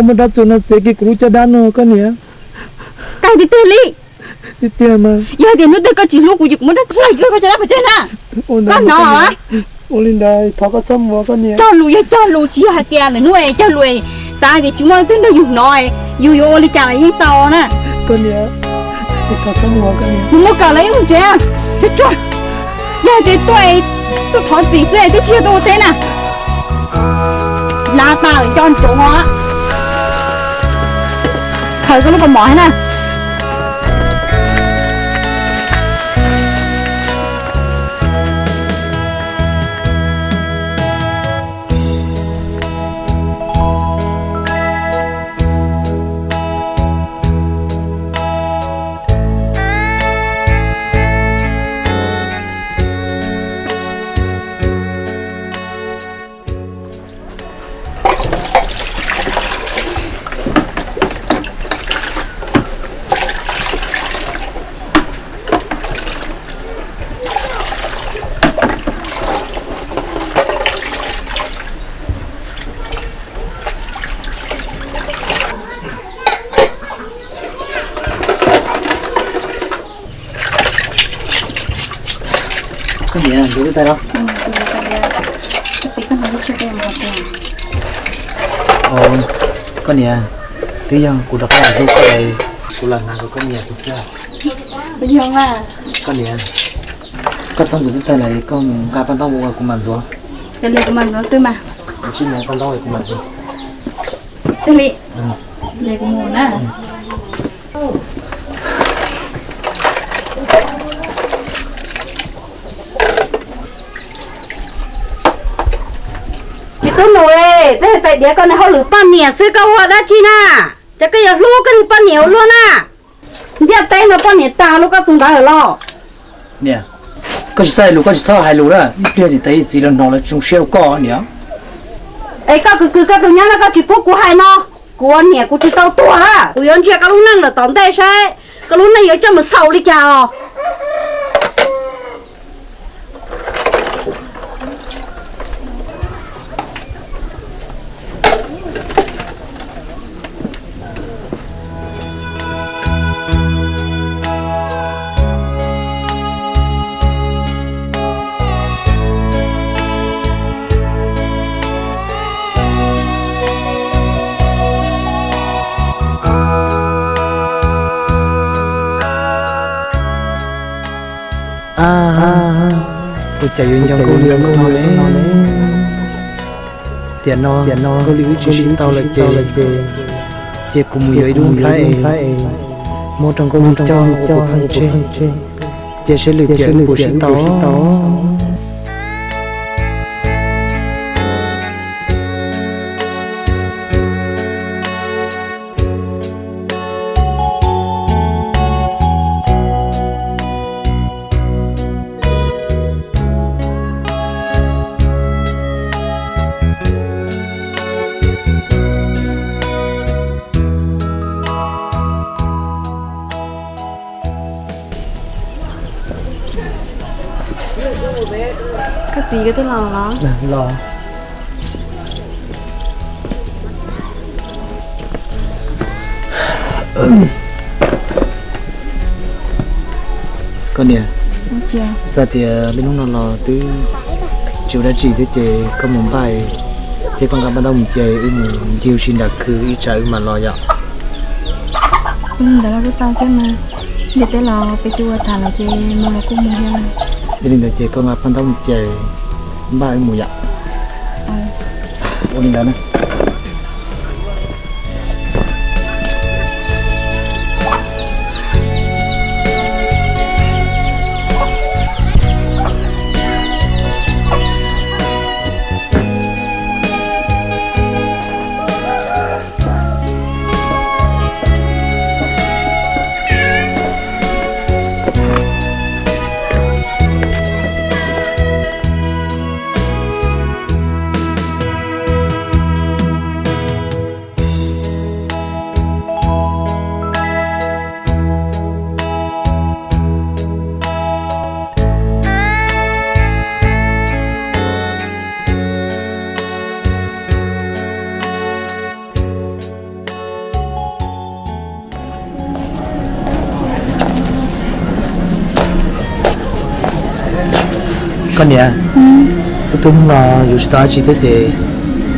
Koj muab dab txuas no txiav kiag kuv lub caj dab no koj niam. Tag tiag tiag li. Tiag tiag mas. Yog tias hnub twg koj tsis hlub kuv ces kuv muab dab txuas kiag koj caj dab pov tseg na. Koj hnov? Ua li ntawd thov koj txhob mus koj niam. Cog lus yog cog lus, tsis yog hais tias lwm hnub cog lus xav hais tias tsis muaj leej twg nrog yus hnov, yus yuav ua li cas los yeej tau na. Koj niam, thov txhob mus koj niam. Mus muab kawm los ib mus tsev. Tsuag tsuag. Yog tias tuaj, tuaj thov txim xwb twb tsis yog tuaj ua teb na. Lav tas lawm nco ntsoov os. Khaws koj lub kaus mom thiab na. Koj niam, ncuav twb tag los? Koj niam, twb yog kuv rov qab los hlub koj, kuv los hnav kom koj nyiam kuv xwb. Koj niam, koj txhob ntxuav twb tag lawm, koj mus nqa paj ntaub ua kuv mam ntxuav. Kuv mam ntxuav xwb mas. Kuv tsis mus paj ntaub kuv mam ntxuav. Li, kuv mus na. Tsis tub nus, tej tais diav koj niag hauj lwm poj niam xwb koj ua dab tsi na? Ces koj yuav hlub koj niag poj niam ua luaj na. Ntiaj teb no poj niam tag lub koj tus ntawd los. Niam, koj tsis txhob hais lus, koj tsis txhob hais lus na, ib pliag niam tais txiv lawv hnov lawv tsis zoo siab rau koj niam. Es koj khwv khwv koj tus nyab no koj tsis pub kuv hais no, kuv ua niam kuv tsis tau tuag, kuv yuav ntsia koj lub neej lawm tom ntej saib koj lub neej yuav coj mus xaus li cas os. Ua cas yuav nco Nkauj Lig no ne? Tiam no Nkauj Lig wb tsis sib tau lawm ces, ces kuv mus yuav ib lub nplhaib es muab rau Nkauj Lig coj ua kuv pheej tseg, ces seb lwm tiam wb puas sib tau. Koj txiv twb los los? Los. Koj niam, xav tias li hnub no los twb tsis ua dab tsi thiab ces koj mus npaj thiab koj nqa paj ntaub mus ces wb mus ncig ua si nram kwj ib tsam wb mam los yom. Ntawd los kuj tau thiab mas, ntiaj teb los peb tsis ua tham lawm ces mus los kuj mus thiab. Yog li ntawd ces koj nqa paj ntaub mus ces npaj wb mus yom. Ua li ntawd na. Poj niam, wb twb hnub no yuav tsis tau dab tsi thiab ces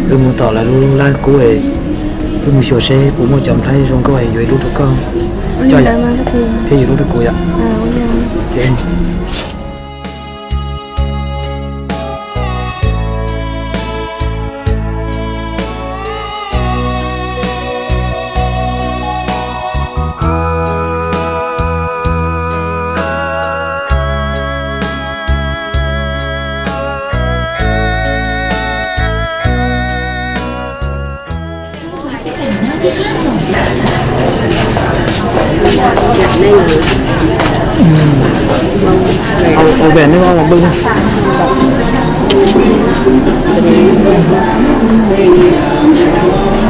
wb mus tom lawv lub lab kub, wb mus xyuas seb puas muaj cov nplhaib zoo nkauj yuav ib lub rau koj coj thiab yuav lub rau kuv yom. Ua pem nej ob peb.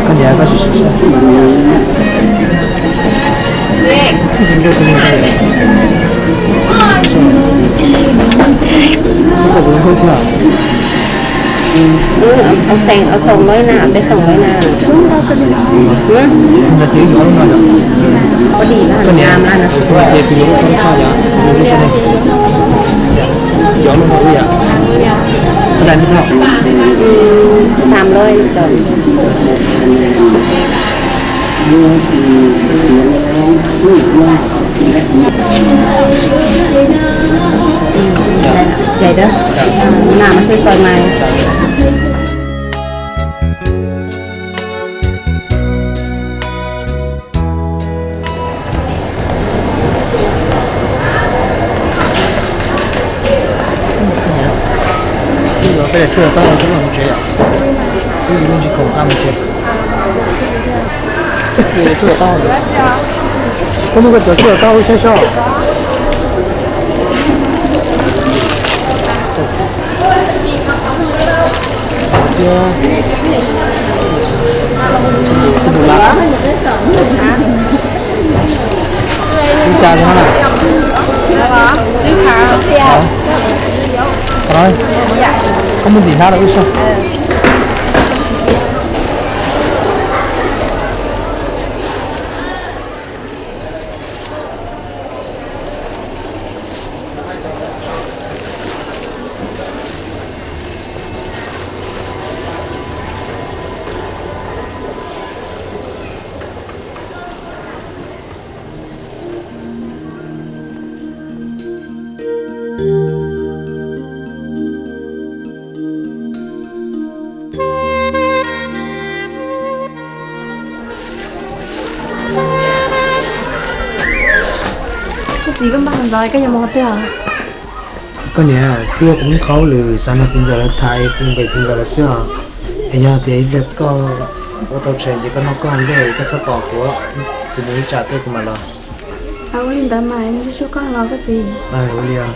Koj niam, koj sim sim saib. Koj puas nkauj thiab? Ua xeem, ua xeem lawm na, peb xeem lawm na. Koj niam, kuv ces kuv yuav lub koj yom, kuv yuav lub koj ne. Yuav lub no wb yom. Koj dai lub thoj. Xas lawm. Ces na, mas xij pawg mas. Peb yuav tshuaj taub hau coj mus tsev yom. Peb yuav lub ntsis khoom qab mus tsev. Tshuaj taub hau, koj muab koj cov tshuaj taub hau wb saib saib. Ib cas no na. Koj muab ntim hnab rau wb saib. Koj txiv, koj npaj ntxov koj yuav mus qhov twg? Koj niam, kuv ua kuv lub qhov hauj lwm, xav nrog txiv ntxawm lawv tham es kuv nqis txiv ntxawm lawv xwb os. Es yog tias ib pliag koj ua tau tshem ces koj noj koj ua ntej, koj txhob tos kuv, kuv mus ib tsam tej kuv mam los. Ua li ntawd mas, ua li os.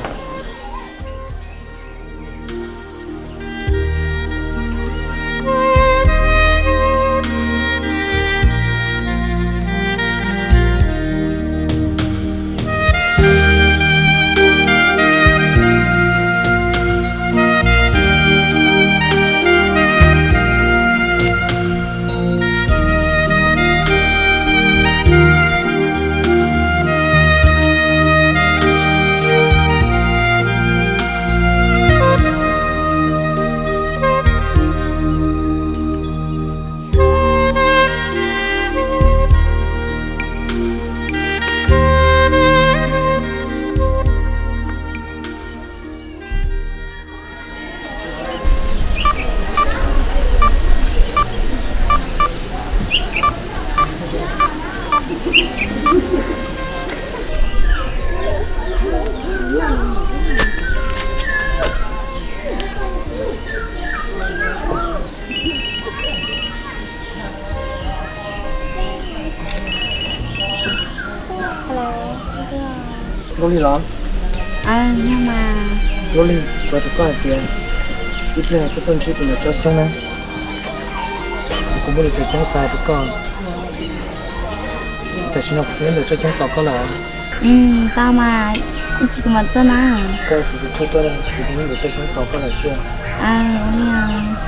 Nkauj Lig los? Nkauj Lig, kuv hais tias ib pliag koj tuaj ntsib kuv ntawm tsob xyoob na, kuv muaj lus tseem ceeb xav hais rau koj. Tam sim no kuv twb nyob ntawm tsob xyoob tos koj lawm. Tau mas, ib chim kuv mam tuaj na. Koj siv tus tshuaj tuaj, kuv twb nyob ntawm tsob xyoob tos koj lawm xwb. Ua li os.